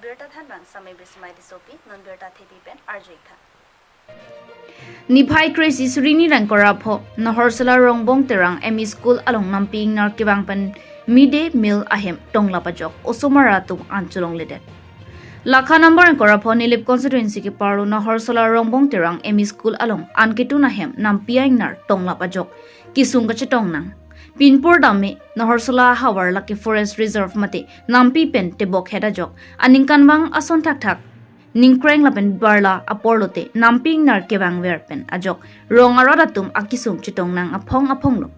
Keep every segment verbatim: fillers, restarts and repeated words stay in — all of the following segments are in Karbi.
Birta thanbang Samai Bismai Tissopi, non birta thepi pen arju-ik tha. Niphai kre-isi suri ni ingkoi ra pho, Naharsola Rongbong Terang M E School along nampi ingnar kevang pen midday meal ahem tonglap ajok osomar atum an cholongledet. Lakha number ingkoi ra pho Nilip constituency keparlo Naharsola Rongbong Terang M E School along an ketun ahem nampi ingnar tonglap ajok kesung kachetong nang. Pinpur dam me Naharsola havar lake forest reserve mate nampi pen tebok het ajok aningkanvang ason thakthak ningkreng lapen barla apor lote nampi ingnar kevangver pen ajok rong arat atum akesung chetong nang aphong aphong lo.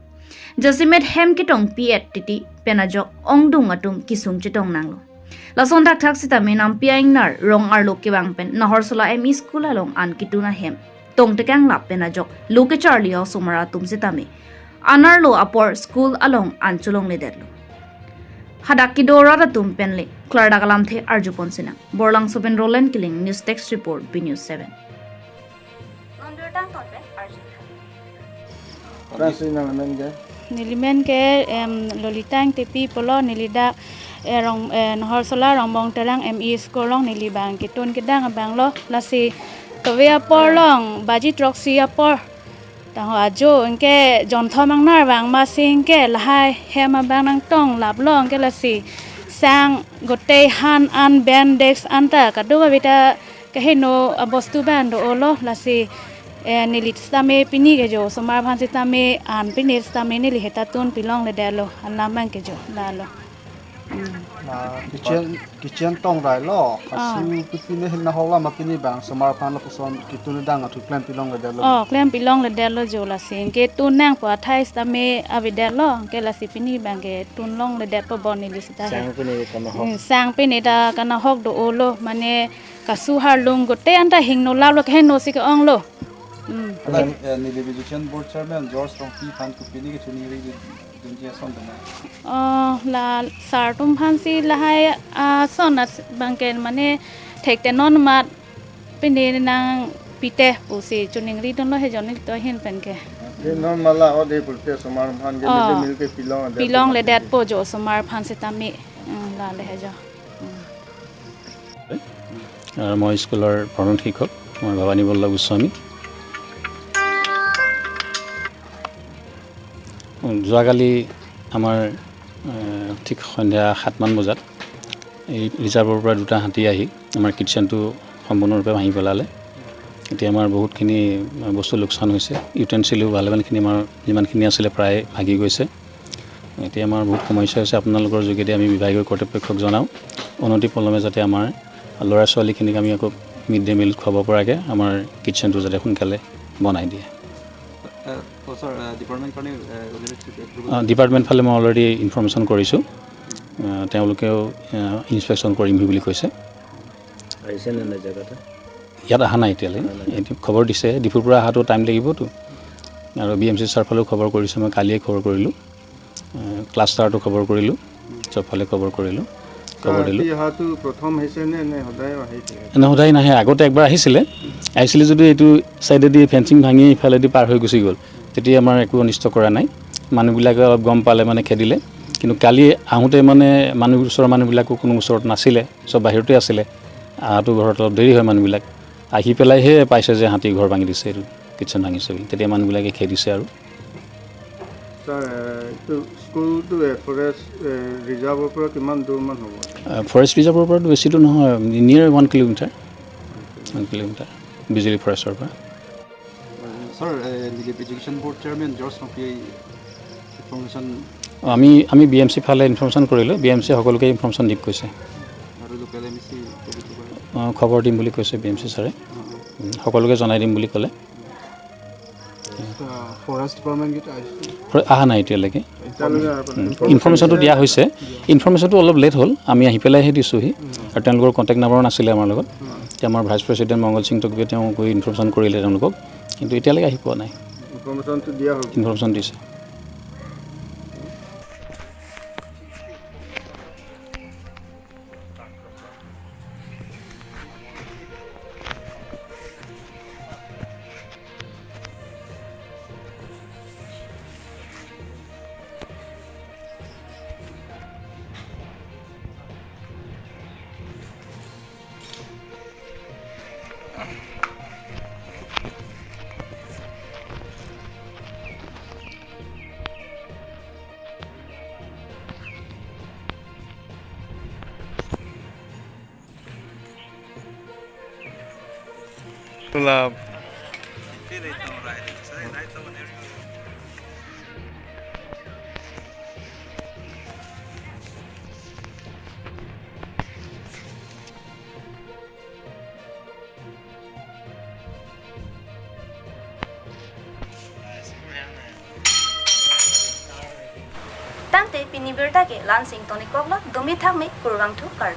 Jasemet hem ketongpi-et titi pen ajok ongdung atum kesung chetong nanglo. Lason thakthak sitame nampi ingnar rong arlo kevang pen Naharsola M E School along an ketun ahem tongtekang lap pen ajok lo kecharli osomar atum sitame an arlo apor school along an cholongledetlo. Hadak kedo rat atum pen le klardak alamthe arjupon sinang. Borlangso pen Roland Killing, News Desk Report, B News seven. Non birta angton pen arju-ik tha. Rasi nang amen ke? Neli men ke, em, Lolita Engtipi pulo, neli dak, eh, Rong, eh, Naharsola Rongbong Terang M E School along neli bang ketun kedang abang lo, lasi kave apor along baji throksi apor. Tangho ajo anke jonthom ingnar vang masi anke lahai hem abang nangtonglaplo anke lasi sang gotei han an bench desk anta kadokave ta kaheno abostu abang do-olo lasi, eh, neli sitame pini ke jo osomar aphan sitame an pini sitame neli heta tun pilongledetlo alam abang ke jo lalo. Hmm. Na kitchen, kitchen tongrai lo. Ah. Kasu putine hin nahok lam pini bang osomar aphan lapuson ketun kedang athu klem pilongledetlo. Oh, klem pilongledetlo jo lasi. Anke tun nangpo athai sitame avedetlo. Anke lasi pini bang ke tunlongledetpo bon neli sita he. Sang pini ta kanahok. Hmm, sang pini ta kanahok do-olo. Mane kasu harlung gotei anta hingno lalo kaheno si ke-onglo. Hmm. Ala, eh, Nilip Education Board Chairman George Rongpi aphan kopine kechoningri dunji ason dona? Oh, la sir atum aphan si lahai, ah, ason abang ke mane thekte non mat pini nangpite pusi choningri dunlo he jonni to ahin pen ke. Ke non mat la ode pulote osomar aphan ke, oh, midday meal ke pilong, pilongledetpo jo osomar aphan sitame. Hmm, la le he jo. Hmm. আৰু মই স্কুলৰ প্ৰধান শিক্ষক, মই ভৱানী বল্লভ গোস্বামী। যোৱাকালি আমাৰ, এ, ঠিক সন্ধিয়া সাতমান বজাত এই ৰিজাৰ্ভৰ পৰা দুটা হাতী আহি আমাৰ কিটচেনটো সম্পূৰ্ণৰূপে ভাঙি পেলালে। এতিয়া আমাৰ বহুতখিনি বস্তু লোকচান হৈছে, ইউটেনচিলো ভালেমানখিনি আমাৰ যিমানখিনি আছিলে প্ৰায় ভাগি গৈছে। এতিয়া আমাৰ বহুত সমস্যা হৈছে, আপোনালোকৰ যোগেদি আমি বিভাগীয় কৰ্তৃপক্ষক জনাওঁ, অনতিপলমে যাতে আমাৰ ল'ৰা ছোৱালীখিনিক আমি আকৌ মিড ডে মিল খুৱাব পৰাকৈ আমাৰ কিটচেনটো যাতে সোনকালে বনাই দিয়ে। আহ, অ, ছাৰ, আহ, ডিপাৰ্টমেণ্ট কাৰণে, আহ, already এপ্ৰুভেল? আহ, ডিপাৰ্টমেণ্ট ফালে মই অলৰেডি ইনফৰ্মেশ্যন কৰিছোঁ। আহ, তেওঁলোকেও, আহ, ইনস্পেকশ্যন কৰিম বুলি কৈছে। আহিছে নে নাই জেগাত? ইয়াত অহা নাই এতিয়ালৈ। অহা নাই। এতিয়া খবৰ দিছে, ডিফুৰ পৰা অহাটো টাইম লাগিবতো। আৰু বি এম চি ছাৰ ফালেও খবৰ কৰিছে, মই কালিয়ে খবৰ কৰিলোঁ। এ, ক্লাষ্টাৰটো খবৰ কৰিলোঁ, চবফালে খবৰ কৰিলোঁ, খবৰ দিলোঁ। ৰাতি অহাটো প্ৰথম আহিছে নে, নে সদায় আহি থাকে? নে সদায় নাহে, আগতে একবাৰ আহিছিলে, আহিছিলে যদিও এইটো ছাইডেদি ফেঞ্চিং ভাঙি ইফালেদি পাৰ হৈ গুচি গ'ল। তেতিয়া আমাৰ একো অনিষ্ট কৰা নাই, মানুহবিলাকে অলপ গম পালে মানে খেদিলে। কিন্তু কালি আহোঁতে মানে মানুহ, ওচৰৰ মানুহবিলাকো কোনো ওচৰত নাছিলে, চব বাহিৰতে আছিলে। অহাটো ঘৰত অলপ দেৰি হয় মানুহবিলাক, আহি পেলাইহে পাইছে যে হাতী ঘৰ ভাঙি দিছে, এইটো কিটচেন ভাঙিছে বুলি। তেতিয়া মানুহবিলাকে খেদিছে আৰু। ছাৰ, এ, এইটো স্কুলটো, এ, ফৰেষ্ট, এ, ৰিজাৰ্ভৰ পৰা কিমান দূৰমান হ'ব? এ, ফৰেষ্ট ৰিজাৰ্ভৰ পৰাতো বেছি দূৰ নহয়, near one kilometre, one kilometre Bijuli ফৰেষ্টৰ পৰা। Sir, uh, Nilip education board chairman George Rongpi information আমি, আমি বি এম চি ফালে ইনফৰ্মেশ্যন কৰিলোঁ, বি এম চি সকলোকে ইনফৰ্মেশ্যন দিম কৈছে। আৰু লোকেল এম ই চি? অ, খবৰ দিম বুলি কৈছে বি এম চি ছাৰে। অ, অ। উম, সকলোকে জনাই দিম বুলি ক'লে। আচ্ছা, ফৰেষ্ট ডিপাৰ্টমেণ্টকেইটা আহিছে? ফৰে-, অহা নাই এতিয়ালৈকে। এতিয়ালৈকে অহা নাই। উম, ইনফৰ্মেশ্যনটো দিয়া হৈছে। ইনফৰ্মেশ্যনটো অলপ লেট হ'ল, আমি আহি পেলাইহে দিছোঁহি। উম। আৰু তেওঁলোকৰ কণ্টেক্ট নাম্বাৰো নাছিলে আমাৰ লগত। উম। এতিয়া আমাৰ ভাইচ প্ৰেচিডেণ্ট মংগল সিং টকীয়ে তেওঁ গৈ ইনফৰ্মেশ্যন কৰিলে তেওঁলোকক, কিন্তু এতিয়ালৈকে আহি পোৱা নাই। ইনফৰ্মেশ্যনটো দিয়া হ'ল? ইনফৰ্মেশ্যন দিছে। Tulap. Tangte pini birta ke la-an si ingtonikoklo, dome thakme, kurvangthu, kardom.